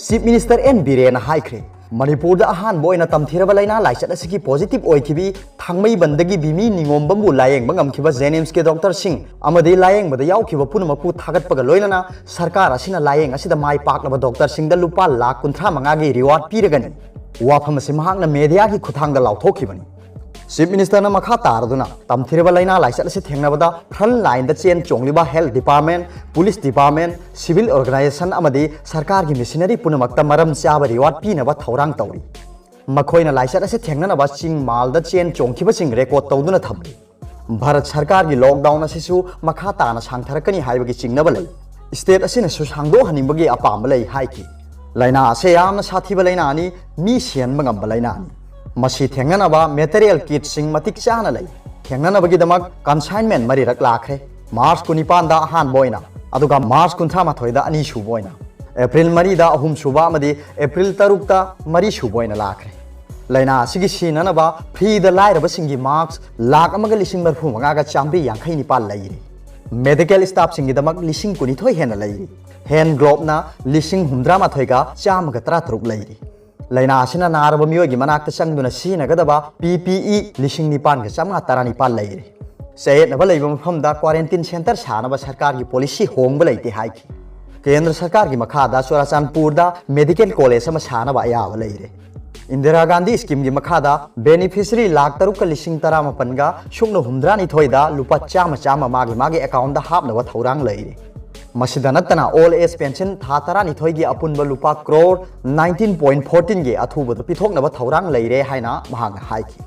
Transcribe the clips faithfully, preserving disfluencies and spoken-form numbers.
Chief minister and ꯕꯤꯔꯦꯟꯅ ꯍꯥꯏꯈ꯭ꯔꯦ, ꯃꯅꯤꯄꯨꯔꯗ ꯑꯍꯥꯟꯕ ꯑꯣꯏꯅ ꯇꯝꯊꯤꯔꯕ ꯂꯥꯏꯅꯥ ꯂꯥꯏꯆꯠ ꯑꯁꯤꯒꯤ ꯄꯣꯖꯤꯇꯤꯚ ꯑꯣꯏꯈꯤꯕꯤ ꯊꯥꯡꯃꯩꯕꯟꯗꯒꯤ ꯕꯤꯃꯤ ꯅꯤꯉꯣꯝꯕꯝꯕꯨ ꯂꯥꯌꯦꯡꯕ ꯉꯝꯈꯤꯕ ꯖꯦꯅꯤꯝꯁꯀꯤ ꯗꯣꯛꯇꯔꯁꯤꯡ ꯑꯃꯗꯤ ꯂꯥꯌꯦꯡꯕꯗ ꯌꯥꯎꯈꯤꯕ ꯄꯨꯝꯅꯃꯛꯄꯨ ꯊꯥꯒꯠꯄꯒ ꯂꯣꯏꯅꯅ ꯁꯔꯀꯥꯔ ꯑꯁꯤꯅ ꯂꯥꯌꯦꯡ ꯑꯁꯤꯗ ꯃꯥꯏ ꯄꯥꯛꯂꯕ ꯗꯣꯛꯇꯔꯁꯤꯡꯗ ꯂꯨꯄꯥ ꯂꯥꯈ ꯀꯨꯟꯊ꯭ꯔꯥ ꯃꯉꯥꯒꯤ ꯔꯤꯋꯥꯔꯗ ꯄꯤꯔꯒꯅꯤ꯫ ꯋꯥꯐꯝ ꯑꯁꯤ ꯃꯍꯥꯛꯅ ꯃꯦꯗꯤꯌꯥꯒꯤ ꯈꯨꯠꯊꯥꯡꯗ ꯂꯥꯎꯊꯣꯛꯈꯤꯕꯅꯤ꯫ ꯆꯤꯐ ꯃꯤꯅꯤꯁꯇꯔꯅ ꯃꯈꯥ ꯇꯥꯔꯗꯨꯅ ꯇꯝꯊꯤꯔꯕ ꯂꯥꯏꯅꯥ ꯂꯥꯏꯆꯠ ꯑꯁꯤ ꯊꯦꯡꯅꯕꯗ ꯐ꯭ꯔꯟ ꯂꯥꯏꯟꯗ ꯆꯦꯟ ꯆꯣꯡꯂꯤꯕ health department, police department, civil organization ꯑꯃꯗꯤ ꯁꯔꯀꯥꯔꯒꯤ ꯃꯤꯁꯅꯔꯤ ꯄꯨꯝꯅꯃꯛꯇ ꯃꯔꯝ ꯆꯥꯕ ꯔꯤꯋꯥꯔꯗ ꯄꯤꯅꯕ ꯊꯧꯔꯥꯡ ꯇꯧꯔꯤ꯫ ꯃꯈꯣꯏꯅ ꯂꯥꯏꯆꯠ ꯑꯁꯤ ꯊꯦꯡꯅꯅꯕ ꯆꯤꯡ ꯃꯥꯜꯗ ꯆꯦꯟ ꯆꯣꯡꯈꯤꯕꯁꯤꯡ ꯔꯦꯀꯣꯔꯗ ꯇꯧꯗꯨꯅ ꯊꯝꯂꯤ꯫ ꯚꯥꯔꯠ ꯁꯔꯀꯥꯔꯒꯤ ꯂꯣꯛꯗꯥꯎꯟ ꯑꯁꯤꯁꯨ ꯃꯈꯥ ꯇꯥꯅ ꯁꯥꯡꯊꯔꯛꯀꯅꯤ ꯍꯥꯏꯕꯒꯤ ꯆꯤꯡꯅꯕ ꯂꯩ꯫ ꯁ꯭ꯇꯦꯠ ꯑꯁꯤꯅꯁꯨ ꯁꯥꯡꯗꯣꯛꯍꯟꯅꯤꯡꯕꯒꯤ ꯑꯄꯥꯝꯕ ꯂꯩ ꯍꯥꯏꯈꯤ꯫ ꯂꯥꯏꯅꯥ ꯑꯁꯤ ꯌꯥꯝꯅ ꯁꯥꯊꯤꯕ ꯂꯥꯏꯅꯥꯅꯤ, ꯃꯤ ꯁꯤꯍꯟꯕ ꯉꯝꯕ ꯂꯥꯏꯅꯥꯅꯤ꯫ ꯃꯁꯤ ꯊꯦꯡꯅꯅꯕ ꯃꯦꯇꯔꯤꯌꯦꯜ ꯀꯤꯠꯁꯤꯡ ꯃꯇꯤꯛ ꯆꯥꯅ ꯂꯩ꯫ ꯊꯦꯡꯅꯅꯕꯒꯤꯗꯃꯛ ꯀꯟꯁꯥꯏꯟꯃꯦꯟ ꯃꯔꯤꯔꯛ ꯂꯥꯛꯈ꯭ꯔꯦ꯫ ꯃꯥꯔꯆ ꯀꯨꯟꯅꯤꯄꯥꯟꯗ ꯑꯍꯥꯟꯕ ꯑꯣꯏꯅ, ꯑꯗꯨꯒ ꯃꯥꯔꯆ ꯀꯨꯟꯊ꯭ꯔꯥ ꯃꯥꯊꯣꯏꯗ ꯑꯅꯤꯁꯨꯕ ꯑꯣꯏꯅ, ꯑꯦꯄ꯭ꯔꯤꯜ ꯃꯔꯤꯗ ꯑꯍꯨꯝꯁꯨꯕ ꯑꯃꯗꯤ ꯑꯦꯄ꯭ꯔꯤꯜ ꯇꯔꯨꯛꯇ ꯃꯔꯤꯁꯨꯕ ꯑꯣꯏꯅ ꯂꯥꯛꯈ꯭ꯔꯦ꯫ ꯂꯥꯏꯅꯥ ꯑꯁꯤꯒꯤ ꯁꯤꯅꯅꯕ ꯐ꯭ꯔꯤꯗ ꯂꯥꯏꯔꯕꯁꯤꯡꯒꯤ ꯃꯥꯁꯛ ꯂꯥꯈ ꯑꯃꯒ ꯂꯤꯁꯤꯡ ꯃꯔꯤꯐꯨ ꯃꯉꯥꯒ ꯆꯥꯝꯃꯔꯤ ꯌꯥꯡꯈꯩ ꯅꯤꯄꯥꯜ ꯂꯩꯔꯤ꯫ ꯃꯦꯗꯤꯀꯦꯜ ꯁ꯭ꯇꯥꯐꯁꯤꯡꯒꯤꯗꯃꯛ ꯂꯤꯁꯤꯡ ꯀꯨꯟꯅꯤꯊꯣꯏ ꯍꯦꯟꯅ ꯂꯩꯔꯤ꯫ ꯍꯦꯟ ꯒ꯭ꯂꯣꯕꯅ ꯂꯤꯁꯤꯡ ꯍꯨꯝꯗ꯭ꯔꯥ ꯃꯥꯊꯣꯏꯒ ꯆꯥꯝꯃꯒ ꯇꯔꯥ ꯇꯔꯨꯛ ꯂꯩꯔꯤ꯫ ꯂꯥꯏꯅꯥ ꯑꯁꯤꯅ ꯅꯥꯔꯕ ꯃꯤꯑꯣꯏꯒꯤ ꯃꯅꯥꯛꯇ ꯆꯪꯗꯨꯅ ꯁꯤꯖꯤꯟꯅꯒꯗꯕ ꯄꯤ ꯄꯤ ꯏ ꯂꯤꯁꯤꯡ ꯅꯤꯄꯥꯟꯒ ꯆꯥꯝꯃꯉꯥ ꯇꯔꯥꯅꯤꯄꯥꯜ ꯂꯩꯔꯤ꯫ ꯆꯌꯦꯠꯅꯕ ꯂꯩꯕ ꯃꯐꯝꯗ ꯀ꯭ꯋꯥꯔꯦꯟꯇꯤꯟ ꯁꯦꯟꯇꯔ ꯁꯥꯅꯕ ꯁꯔꯀꯥꯔꯒꯤ ꯄꯣꯂꯤꯁꯤ ꯍꯣꯡꯕ ꯂꯩꯇꯦ ꯍꯥꯏꯈꯤ꯫ ꯀꯦꯟꯗ꯭ꯔ ꯁꯔꯀꯥꯔꯒꯤ ꯃꯈꯥꯗ ꯆꯨꯔꯥꯆꯥꯟꯄꯨꯔꯗ ꯃꯦꯗꯤꯀꯦꯜ ꯀꯣꯂꯦꯖ ꯑꯃ ꯁꯥꯅꯕ ꯑꯌꯥꯕ ꯂꯩꯔꯦ꯫ ꯏꯟꯗꯤꯔꯥ ꯒꯥꯟꯙꯤ ꯁ꯭ꯀꯤꯝꯒꯤ ꯃꯈꯥꯗ ꯕꯦꯅꯤꯐꯤꯁꯔꯤ ꯂꯥꯈ ꯇꯔꯨꯛꯀ ꯂꯤꯁꯤꯡ ꯇꯔꯥꯃꯥꯄꯟꯒ ꯁꯨꯞꯅ ꯍꯨꯝꯗ꯭ꯔꯥꯅꯤꯊꯣꯏꯗ ꯂꯨꯄꯥ ꯆꯥꯝꯃ ꯆꯥꯝꯃ ꯃꯥꯒꯤ ꯃꯥꯒꯤ ꯑꯦꯀꯥꯎꯟꯗ ꯍꯥꯞꯅꯕ ꯊꯧꯔꯥꯡ ꯂꯩꯔꯤ꯫ ꯃꯁꯤꯗ ꯅꯠꯇꯅ ꯑꯣꯜ ꯑꯦꯖ ꯄꯦꯟꯁꯟ ꯊꯥ ꯇꯔꯥꯅꯤꯊꯣꯏꯒꯤ ꯑꯄꯨꯟꯕ ꯂꯨꯄꯥ ꯀ꯭ꯔꯣꯔ ꯅꯥꯏꯟꯇꯤꯟ ꯄꯣꯏꯟ ꯐꯣꯔꯇꯤꯟꯒꯤ ꯑꯊꯨꯕꯗ ꯄꯤꯊꯣꯛꯅꯕ ꯊꯧꯔꯥꯡ ꯂꯩꯔꯦ ꯍꯥꯏꯅ ꯃꯍꯥꯛꯅ ꯍꯥꯏꯈꯤ꯫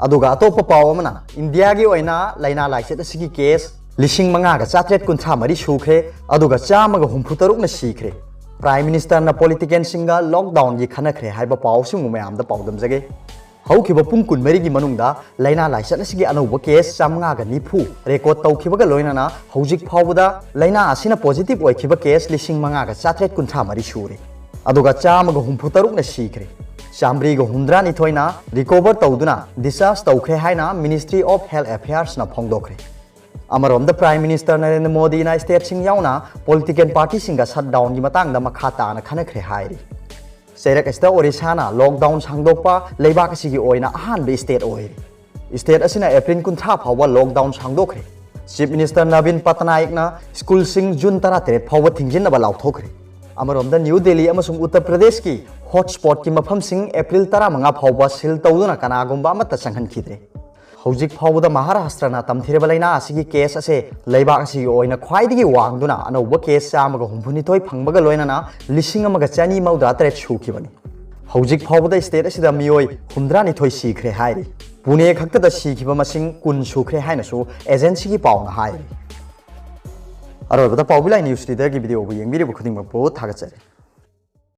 ꯑꯗꯨꯒ ꯑꯇꯣꯞꯄ ꯄꯥꯎ ꯑꯃꯅ, ꯏꯟꯗꯤꯌꯥꯒꯤ ꯑꯣꯏꯅ ꯂꯥꯏꯅꯥ ꯂꯥꯏꯆꯠ ꯑꯁꯤꯒꯤ ꯀꯦꯁ ꯂꯤꯁꯤꯡ ꯃꯉꯥꯒ ꯆꯥꯇ꯭ꯔꯦꯠ ꯀꯨꯟꯊ꯭ꯔꯥ ꯃꯔꯤ ꯁꯨꯈ꯭ꯔꯦ, ꯑꯗꯨꯒ ꯆꯥꯝꯃꯒ ꯍꯨꯝꯐꯨ ꯇꯔꯨꯛꯅ ꯁꯤꯈ꯭ꯔꯦ꯫ ꯄ꯭ꯔꯥꯏꯝ ꯃꯤꯅꯤꯁꯇꯔꯅ ꯄꯣꯂꯤꯇꯤꯀꯦꯟꯁꯤꯡꯒ ꯂꯣꯛꯗꯥꯎꯟꯒꯤ ꯈꯟꯅꯈ꯭ꯔꯦ ꯍꯥꯏꯕ ꯄꯥꯎꯁꯤꯡꯕꯨ ꯃꯌꯥꯝꯗ ꯄꯥꯎꯗꯝꯖꯒꯦ꯫ ꯍꯧꯈꯤꯕ ꯄꯨꯡ ꯀꯨꯟꯃꯔꯤꯒꯤ ꯃꯅꯨꯡꯗ ꯂꯥꯏꯅꯥ ꯂꯥꯏꯆꯠ ꯑꯁꯤꯒꯤ ꯑꯅꯧꯕ ꯀꯦꯁ ꯆꯥꯝꯃꯉꯥꯒ ꯅꯤꯐꯨ ꯔꯦꯀꯣꯔꯗ ꯇꯧꯈꯤꯕꯒ ꯂꯣꯏꯅꯅ ꯍꯧꯖꯤꯛ ꯐꯥꯎꯕꯗ ꯂꯥꯏꯅꯥ ꯑꯁꯤꯅ ꯄꯣꯖꯤꯇꯤꯚ ꯑꯣꯏꯈꯤꯕ ꯀꯦꯁ ꯂꯤꯁꯤꯡ ꯃꯉꯥꯒ ꯆꯥꯇ꯭ꯔꯦꯠ ꯀꯨꯟꯊ꯭ꯔꯥ ꯃꯔꯤ ꯁꯨꯔꯦ꯫ ꯑꯗꯨꯒ ꯆꯥꯝꯃꯒ ꯍꯨꯝꯐꯨ ꯇꯔꯨꯛꯅ ꯁꯤꯈ꯭ꯔꯦ꯫ ꯆꯥꯝꯃꯔꯤꯒ ꯍꯨꯝꯗ꯭ꯔꯥꯅꯤꯊꯣꯏꯅ ꯔꯤꯀꯣꯚꯔ ꯇꯧꯗꯨꯅ ꯗꯤꯁꯆꯥꯔꯖ ꯇꯧꯈ꯭ꯔꯦ ꯍꯥꯏꯅ ꯃꯤꯅꯤꯁꯇ꯭ꯔꯤ ꯑꯣꯐ ꯍꯦꯜꯊ ꯑꯦꯐꯤꯌꯔꯁꯅ ꯐꯣꯡꯗꯣꯛꯈ꯭ꯔꯦ꯫ ꯑꯃꯔꯣꯝꯗ Prime Minister ꯅꯔꯦꯟꯗ꯭ꯔ ꯃꯣꯗꯤꯅ stateꯁꯤꯡ ꯌꯥꯎꯅ political partyꯁꯤꯡꯒ shutdownꯒꯤ ꯃꯇꯥꯡꯗ ꯃꯈꯥ ꯇꯥꯅ ꯈꯟꯅꯈ꯭ꯔꯦ ꯍꯥꯏꯔꯤ꯫ ꯆꯩꯔꯛ ꯑꯁꯤꯗ ꯑꯣꯔꯤꯁꯥꯅ lockdown ꯁꯥꯡꯗꯣꯛꯄ ꯂꯩꯕꯥꯛ ꯑꯁꯤꯒꯤ ꯑꯣꯏꯅ ꯑꯍꯥꯟꯕ state ꯑꯣꯏꯔꯤ꯫ State ꯑꯁꯤꯅ April ꯀꯨꯟꯊ꯭ꯔꯥ ꯐꯥꯎꯕ lockdown ꯁꯥꯡꯗꯣꯛꯈ꯭ꯔꯦ꯫ Chief Minister ꯅꯕꯤꯟ ꯄꯇꯅꯥꯌꯛꯅ schoolꯁꯤꯡ June ꯇꯔꯥꯇꯔꯦꯠ ꯐꯥꯎꯕ ꯊꯤꯡꯖꯤꯟꯅꯕ ꯂꯥꯎꯊꯣꯛꯈ꯭ꯔꯦ꯫ ꯑꯃꯔꯣꯝꯗ New Delhi ꯑꯃꯁꯨꯡ ꯎꯠꯇꯔ ꯄ꯭ꯔꯗꯦꯁꯀꯤ hotspotꯀꯤ ꯃꯐꯝꯁꯤꯡ April ꯇꯔꯥꯃꯉꯥ ꯐꯥꯎꯕ seal ꯇꯧꯗꯨꯅ ꯀꯅꯥꯒꯨꯝꯕ ꯑꯃꯠꯇ ꯆꯪꯍꯟꯈꯤꯗ꯭ꯔꯦ꯫ ꯍꯧꯖꯤꯛ ꯐꯥꯎꯕꯗ ꯃꯍꯥꯔꯥꯁꯇ꯭ꯔꯅ ꯇꯝꯊꯤꯔꯕ ꯂꯥꯏꯅꯥ ꯑꯁꯤꯒꯤ case ꯑꯁꯦ ꯂꯩꯕꯥꯛ ꯑꯁꯤꯒꯤ ꯑꯣꯏꯅ ꯈ꯭ꯋꯥꯏꯗꯒꯤ ꯋꯥꯡꯗꯨꯅ ꯑꯅꯧꯕ case ꯆꯥꯝꯃꯒ ꯍꯨꯝꯐꯨꯅꯤꯊꯣꯏ ꯐꯪꯕꯒ ꯂꯣꯏꯅꯅ ꯂꯤꯁꯤꯡ ꯑꯃꯒ ꯆꯅꯤ ꯃꯧꯗ꯭ꯔꯥ ꯇꯔꯦꯠ ꯁꯨꯈꯤꯕꯅꯤ꯫ ꯍꯧꯖꯤꯛ ꯐꯥꯎꯕꯗ state ꯑꯁꯤꯗ ꯃꯤꯑꯣꯏ ꯍꯨꯝꯗ꯭ꯔꯥꯅꯤꯊꯣꯏ ꯁꯤꯈ꯭ꯔꯦ ꯍꯥꯏꯔꯤ꯫ ꯄꯨꯅꯦ ꯈꯛꯇꯗ ꯁꯤꯈꯤꯕ ꯃꯁꯤꯡ ꯀꯨꯟ ꯁꯨꯈ꯭ꯔꯦ ꯍꯥꯏꯅꯁꯨ agencyꯒꯤ ꯄꯥꯎꯅ ꯍꯥꯏꯔꯤ꯫ ꯑꯔꯣꯏꯕꯗ ꯄꯥꯎꯕꯤ ꯂꯥꯏ news leaderꯒꯤ videoꯕꯨ ꯌꯦꯡꯕꯤꯔꯤꯕ ꯈꯨꯗꯤꯡꯃꯛꯄꯨ ꯊꯥꯒꯠꯆꯔꯤ꯫